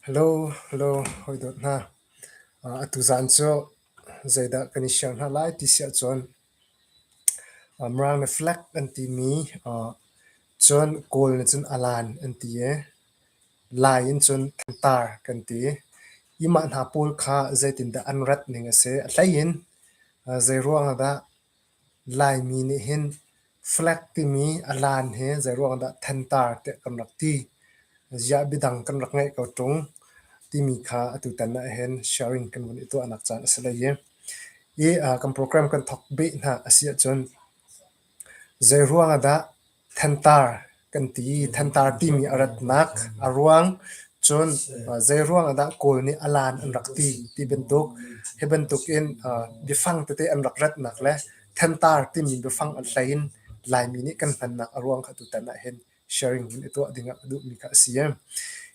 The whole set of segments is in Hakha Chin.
Hello, hello, hawidawt hna. Atu zaan cu zeidah kan i share hna lai ti si ahcun Mirang nih flag an timi cun Kawl nih cun alan an ti i Lai in cun thantar kan ti. I mah hna pawl kha zeitindah an rat ning a si. A hlei in zeiruang ah dah Laimi nih hin flag timi alan hi zeiruang ah dah thantar tiah kan rak ti. Ziah biadang kan rak ngeih ko ṭung timi kha atutan ahhin sharing kan vun i tuahnak caan a si lai i, i kan program kan thawk beh hna a si ahcun zeiruang ah dah Thantar kan ti. Thantar timi a ratnak a ruang cun zeiruang ah dah Kawl nih alan an rak ti ti bantuk hi bantuk in biafang tete an rak ratnak le Thantar timi biafang a hlei in Laimi nih kan hmannak a ruang kha tutan ahhin sharing vun i tuah ding ah ka duhmi kha a si.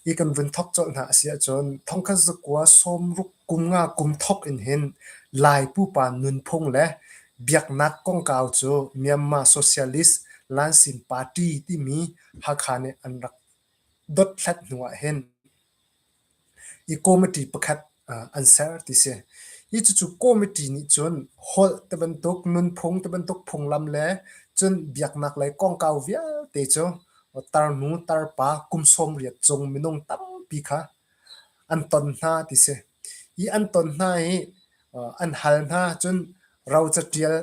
Hi kan vun thawk colh hna a si ahcun thongkhat zakua sawmruk kum nga kum thawk in hin Lai pupa nunphung le biaknak kongkau cu Myanmar Socialist Lansin Party timi Hakha nih an rak dothlat hnu ah hin i committee pakhat an ser ti si. Hi cucu committee nih cun holh ti bantuk, nunphung ti bantuk phunglam le cun biaknak lei kongkau vialte cu tarnu tarpa kum 80 cung minung tampi kha an ton hna ti si. Hi an ton hna i an hal hna cun roca ṭial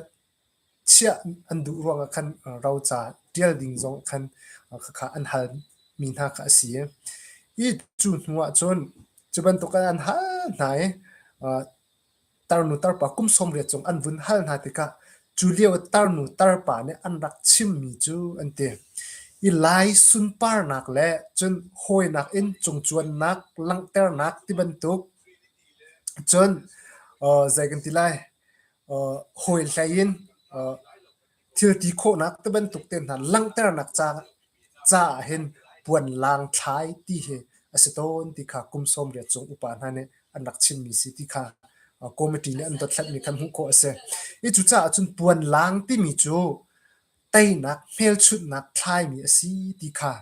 chiah an duh ruangah khan roca ṭial ding zong khan khakha an halmi hna kha a si i i cu hnu ahcun cu bantuk in an hal hna i tarnu tarpa kum 80 cung an vun hal hna tikah cu lio i tarnu tarpa nih an rak chimmi cu an ti. I Lai sunparnak le cun hawinak in cungcuannak langhternak ti bantuk cun zei kan ti lai hawi hlei in thil ti khawhnak ti bantuk te hna langhternak caah hin puanlang thlai ti hi a si tawn ti kha kum 80 cung upa hna nih an rak chimmi si ti kha committee nih an dothlatmi kha hmuh khawh a si. I cucaah cun puanlang timi cu teinak hmelchunhnak thlaimi a si ti kha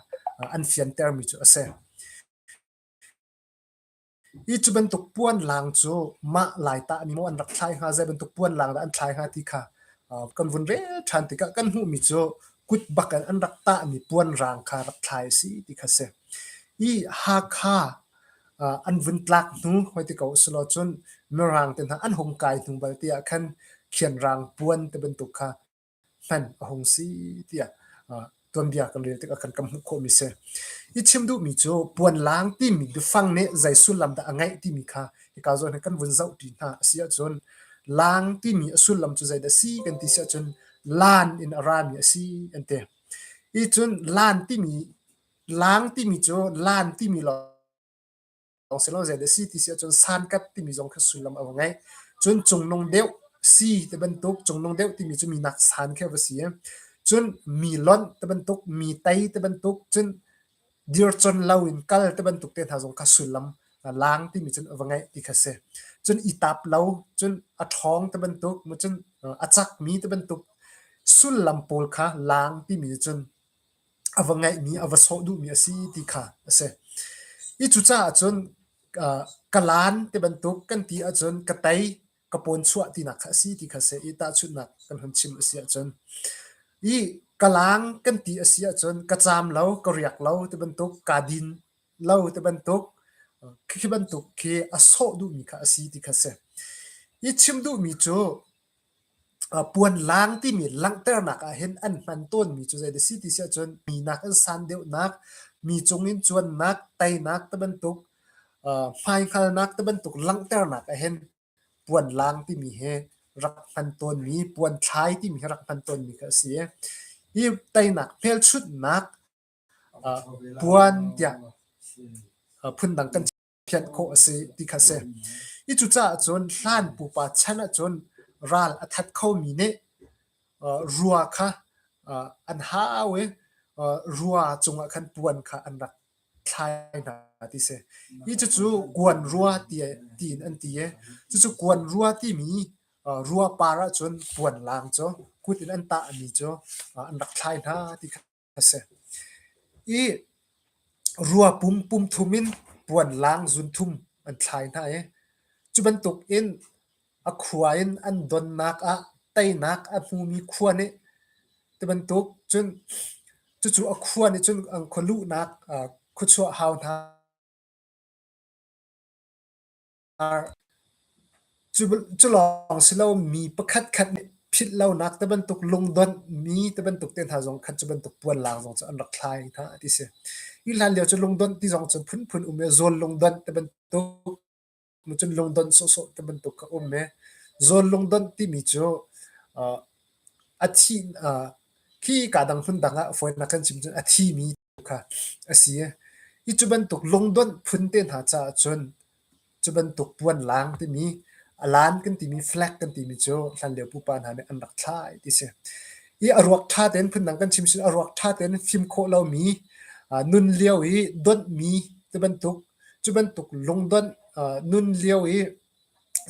an fiantermi cu a si. Hi cu bantuk puanlang cu mah lai tah nih maw an rak thlai hnga, zei bantuk puanlang dah an thlai hnga ti kha kan vun rel ṭhan tikah kan hmuhmi cu kut bak in an rak tahmi puanrang kha rak thlai a si ti kha a si. Hi Hakha an vun tlak hnu hoi ti ko usulaw cun Mirang te hna an hung kai hnu balte ah khan khianrang puan ti bantuk kha hman a hung si tiah tuanbia kan rel tikah kan kan hmuh khawhmi si. I chim duhmi cu puanlang timi biafang nih zei sullam dah a ngeih timi kha hika zawn hin kan vun zohṭi hna a si ahcun lang timi a sullam cu zeidah a si kan ti si ahcun lan in a rami a si an ti. I cun lan timi lang timi cu lan timi lawng lawng si lo zei dah si ti si ahcun sankat timi zong kha sullam a va ngei. Cun cungnung deuh si ti bantuk cungnung deuh timi cu minak san khi a va si. Cun mi lonh ti bantuk, mi tei ti bantuk, cun dircon lo in kal ti bantuk te hna zong kha sullam lang timi cun a va ngeih ti kha si. Cun i tap lo, cun a ṭhawng ti bantuk, cun a cakmi ti bantuk sullam pawl kha lang timi cun a va ngeihmi, a va sawh duhmi a si ti kha a si. I cucaah cun ka lan ti bantuk kan ti ahcun ka tei, ka pawnchuah tinak kha a si ti kha a si i tahchunhnak kan hun chim a si ahcun i ka lang kan ti a si ahcun ka caam lo, ka riak lo ti bantuk, kaa din lo ti bantuk, khi bantuk khi a sawh duhmi kha a si ti kha a si. I chim duhmi cu Puanlang timi langhternak ahhin an hman tawnmi cu zeidah a si ti si ahcun mi nakin san deuhnak, mi cungin cuannak, teinak tibantuk, hmaihngalnak tibantuk langhternak ahhin puanlang timi hi rak hman tawnmi, puanthlai timi hi rak hman tawnmi kha a si. Hi teinak hmelchunhnak puan tiah phundang kan phianh khawh a si ti kha a si. Hi cucaah cun hlan pupa chan ahcun ral a that khomi nih rua kha an hau i rua cungah khan puan kha an rak thlai hna ti si. Hi cucu kuan rua tiin an ti i cucu kuan rua timi rua par ahcun puan laang cu kut in an tahmi cu an rak thlai hna ti kha a si. I rua pum pum thum in Puanlang zunthum an thlai hna i cu bantuk in a khua in an donnak ah teinak a hmumi khua nih tibantuk cun cucu a khua nih cun an khua luhnak khuachuah hau hna Cu lawng si lo mi pakhatkhat nih philh lonak ti bantuk lungdonh mi ti bantuk te hna zong khan cu bantuk puanlang zong cu an rak thlai hna ti si. Hi hlan lio cu lungdonh ti zong cu phunphun um i zawl lungdonh ti bantuk cun lungdonh sawhsawh ti bantuk kha um i zawl lungdonh timi cu a thi khi ka dang hmun dang ah fawinak kan chim cun a thimi kha a si. Hi cu bantuk lungdonh phun te hna caah cun cu bantuk puanlang timi a lan kan timi flag kan timi cu hlanlio pupa hna nih an rak thlai ti si. Hi a ruak ṭha tein phundang kan chim sin a ruak ṭha tein fim khawh lomi nun lio i donhmi ti bantuk cu bantuk lungdonh nun lio i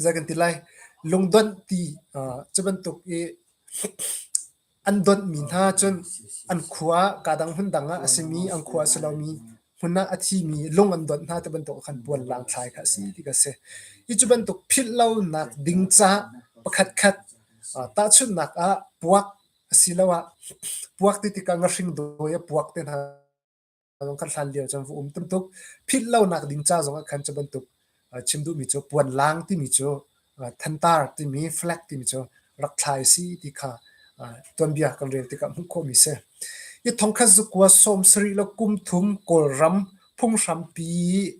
zei kan ti lai lungdonh ti cu bantuk i An donhmi hna cun an khua kaa dang hmun dang ah a simi an khua a si lomi hmun ah a thimi lung an donh hna ti bantuk ah khan puanlang thlai kha a si ti kha a si. Hi cu bantuk philh lonak ding caah pakhatkhat tahchunhnak ah puak asiloah puak ti tikah ngahring dawi a puak te hna zong khan hlan lio cun va um tuk. Philh lonak ding ca zong ah khan cu bantuk chim duhmi cu puanlang timi cu thantar timi flag timi cu rak thlai si ti kha tuanbia kan rel tikah hmuh khawhmi si. Hi thongkhat zukua sawm sarih le kum thum Kawlram phunghrampi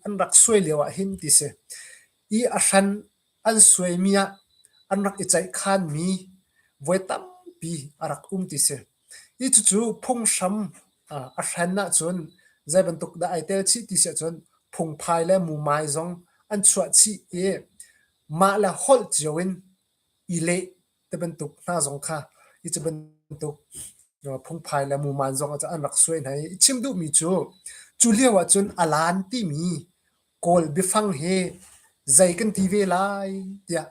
an rak suai lio ah hin ti si. I a hran an suaimi ah an rak i ceihkhanmi voi tampi a rak um ti si. Hi cucu phunghram a hran ahcun zei bantuk dah ai tel chih ti si ahcun phungphai le mumai zong an chuah chih i mah le holh cio in i leh ti bantuk hna zong kha hi cu bantuk phungphai le muman zong an rak suai hna i chim duhmi cu cu lio ahcun alan timi Kawl biafang hi zei kan ti ve lai tiah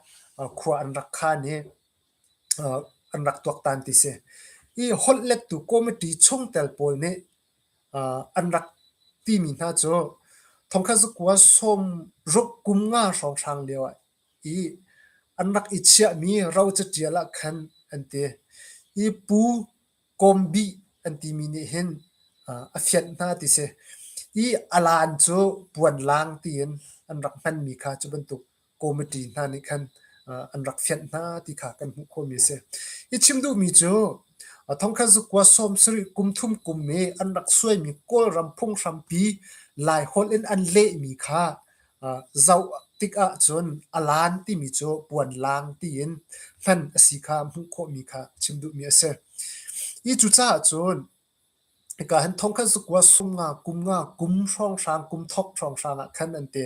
khua an rak khan i an rak tuaktan ti si. Hi holh lettu committee chungtel pawl nih an rak timi hna cu thongkhat zakua sawmruk kum nga hrawnghrang lio ah i an rak i chiahmi ro caṭial ah khan an ti. Hi Pu Kawmbih an timi nih hin a fianh hna ti si. Hi alan cu puanlang tiin an rak hmanmi kha cu bantuk committee hna nih khan an rak fianh hna ti kha kan hmuh khawhmi a si. Hi chim duhmi cu thongkhat zukua sawm sarih kum thum kum i an rak suaimi Kawlram phunghrampi Laiholh in an lehmi kha zoh tik ahcun alan timi cu puanlang tiin hman a si kha hmuh khawhmi kha chim duhmi a si. Hi cucaah cun hika hin thongkhat zakua sumnga kum nga kum hrawnghrang kum thok hrawnghrang ah khan an ti.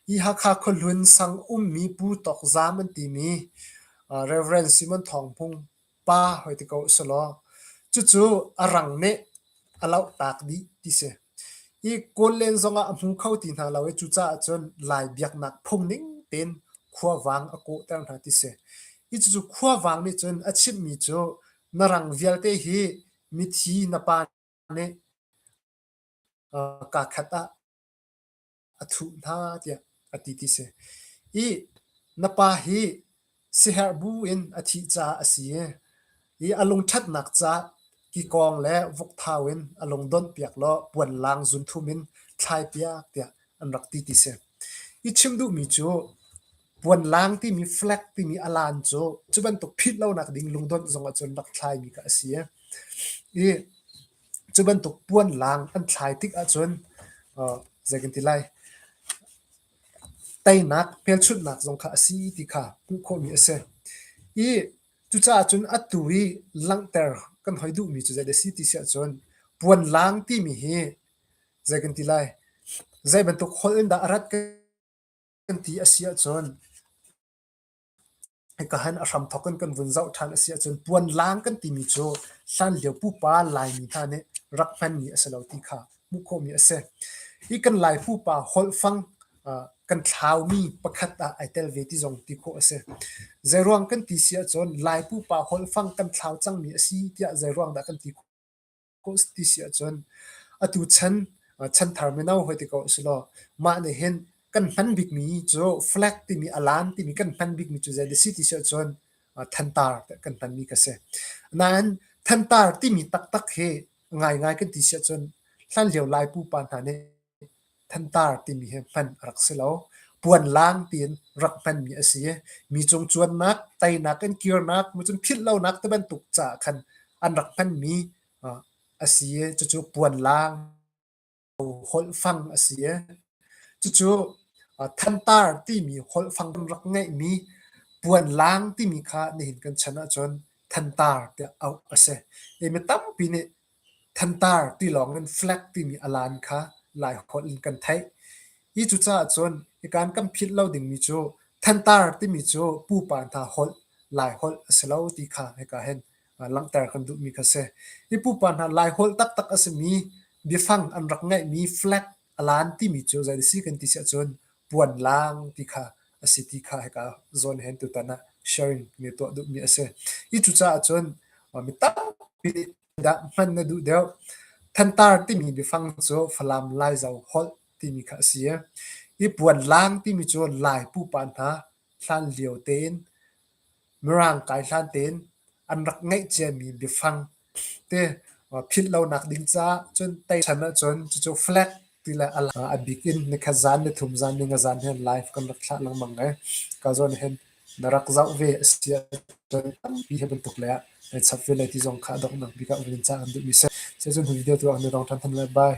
Hi Hakha khuahlun sang ummi Pu Tawk Zam an timi Reverend Simon Thawng Hmung pa hoi ti ko usulaw cucu a rang nih a lohtak dih ti si. Hi Kawl len zongah a hmu kho ti hna lo i cucaah cun Lai biaknak phung ning tein khuavang a kawhter hna ti si. Hi cucu khuavang nih cun a chimhmi cu na rang vialte hi mithi na pa nih kaa khat ah a thuh hna tiah a ti ti si. I na pa hi siherh bu in a thih caah a si i a lungṭhatnak caah kikawng le vokthau in a lung donhpiak law puanlang zunthum in thlaipiak tiah an rak ti ti si. I chim duhmi cu puanlang timi flag timi alan cu cu bantuk philh lonak ding lungdonh zong ahcun rak thlaimi kha a si. I Cu bantuk puanlang an thlai tik ahcun zei kan ti lai, teinak hmelchunhnak zong kha a si ti kha hmuh khawhmi a si. I cucaah cun atu i langhter kan hoi duhmi cu zeidah a si ti si ahcun puanlang timi hi zei kan ti lai, zei bantuk holh in dah a rat kan ti a si ahcun Hika hin a hramthawk in kan vun zoh ṭhan a si ahcun puanlang kan timi cu hlanlio pupa Laimi hna nih rak hmanmi a si lo ti kha hmuh khawhmi a si. Hi kan Lai pupa holhfang kan thlaumi pakhat ah ai tel ve ti zong ti khawh a si. Zeiruang kan ti si ahcun Lai pupa holhfang kan thlau cangmi a si tiah zeiruang dah kan ti khawh ti si ahcun atu chan Chanthar mino hoi ti ko usilaw mah nih hin kan hman bikmi cu flag timi alan timi kan hman bikmi cu zei dah si ti si ahcun thantar kan hmanmi kha si. Nain thantar timi taktak hi ngaingai kan ti si ahcun hlanlio Lai pupa hna nih thantar timi hi hman a rak si lo. Puanlang tiin rak hmanmi a si i mi cung cuannak, teinak in kirnak, cun philh lonak ti bantuk caah khan an rak hmanmi a si i cucu puanlang holhfang a si i cucu thantar timi holhfang kan rak ngeihmi puanlang timi kha nihin kan chan ahcun thantar tiah auh a si. Hi mi tampi nih thantar ti lawng in flag timi alan kha Laiholh in kan theih. Hi cucaah cun hikan kan philh lo dingmi cu thantar timi cu pupa hna holh Laiholh a si lo ti kha hika hin langhter kan duhmi kha si. Hi pupa hna Laiholh taktak a simi biafang an rak ngeihmi flag alan timi cu zei si kan ti si ahcun puanlang ti kha a si ti kha hika zawn hen tutan ah sharing ne tuah duhmi a si. Hi cucaah cun mi tampi nih dah hman na duh deuh. Thantar timi biafang cu Falam Laizo holh timi kha a si i hi puanlang timi cu Lai pupa hna hlan lio tein Mirang kai hlan tein an rak ngeih ciami biafang te philh lonak ding caah cun tei chan ahcun cucu flag ti le a bik in nikhat zan, nithum zan, ninga zan hin live kan rak thlah lengmang i ka zawn hin na rak zoh ve a si ahcun tampi hi bantuk le ah chap ve lai ti zong kha a donghnak bik ah vun in cah kan duhmi si. Cun video tu ah kan i dong ṭhan than lai. Bye.